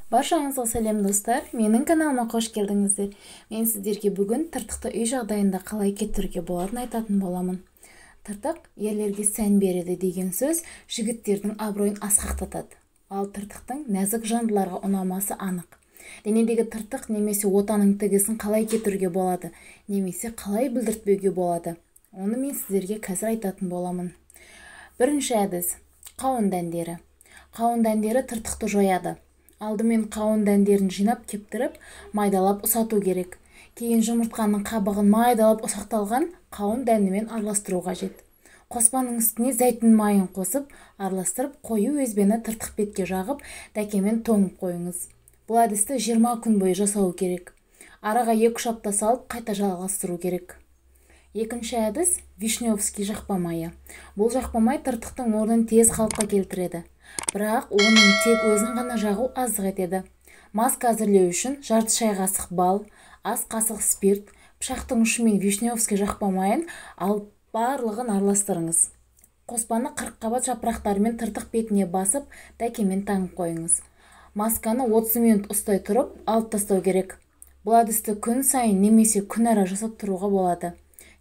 Баршаңызға сәлем, достар! Менің каналыма қош келдіңіздер. Мен сіздерге бүгін тыртықты үй жағдайында қалай кетіруге болатынын айтатын боламын. Тыртық ерлерге сән береді деген сөз жігіттердің абыройын асқақтатады. Ал тыртықтың нәзік жандыларға ұнамасы анық. Денедегі тыртық немесе отаның тігісін қалай кетіруге болады, немесе қалай білдіртпеуге болады? Оны мен сіздерге қазір айтатын боламын. Бірінші әдіс – қауын дәндері. Қауын дәндері тыртықты жояды. Алдымен қауын дәндерін жинап кептіріп, майдалап ұсату керек. Кейін жұмыртқаның қабығын майдалап ұсақталған қауын дәнімен араластыру қажет. Қоспаның үстіне зәйтүн майын қосып, араластырып, қою езбені тыртық бетке жағып, дәкемен тоңып қойыңыз. Бұл әдісті 20 күн бойы жасау керек. Араға 2-3 апта салып, қайта жалғастыру керек. Екінші әдіс – вишневский жақпа майы. Бұл жақпа май тыртықтың орнын тез қалыпқа келтіреді. Бірақ оның тек өзін ғана жағу аздық етеді. Маска әзірлеу үшін жарты шай қасық бал, ас қасық спирт, пышақтың ұшымен вишневский жақпа майын алып, барлығын араластырыңыз. Қоспаны қырыққабат жапырақтарымен тыртық бетіне басып, дәкемен таңып қойыңыз. Масканы 30 минут ұстай тұрып, алып тастау керек. Бұл әдісті күн сайын немесе күнара жасап тұруға болады.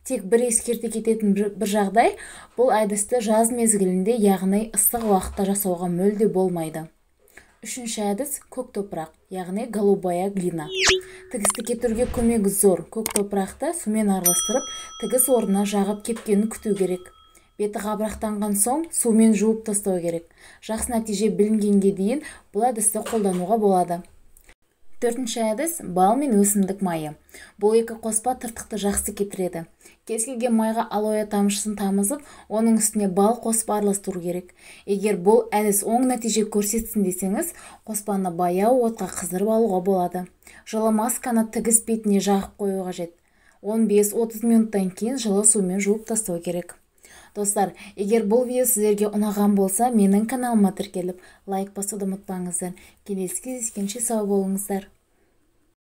Тек бір ескерте кететін бір жағдай: бұл әдісті жаз мезгілінде, яғни ыстық уақытта жасауға мүлде болмайды. Үшінші әдіс – көк топырақ, яғни голубая глина. Тігісті кетіруге көмегі зор. Көк топырақты сумен араластырып, тігіс орнына жағып, кепкенін күту керек. Беті қабырақтанған соң сумен жуып тастау керек. Жақсы нәтиже білінгенге дейін бұл әдісті қолдануға болады. Төртінші әдіс – бал мен өсімдік майы. Бұл екі қоспа тыртықты жақсы кетіреді. Кез келген майға алоэ тамшысын тамызып, оның үстіне бал қосып араластыру керек. Егер бұл әдіс оң нәтиже көрсетсін десеңіз, қоспаны баяу отқа қыздырып алуға болады. Жылы масканы тігіс бетіне жағып қою қажет. 15-30 минуттан кейін жылы сумен жуып тастау керек. Достар, егер бұл видео сіздерге ұнаған болса, менің каналыма тіркеліп, лайк басуды ұмытпаңыздар. Келесі кездескенше сау болыңыздар.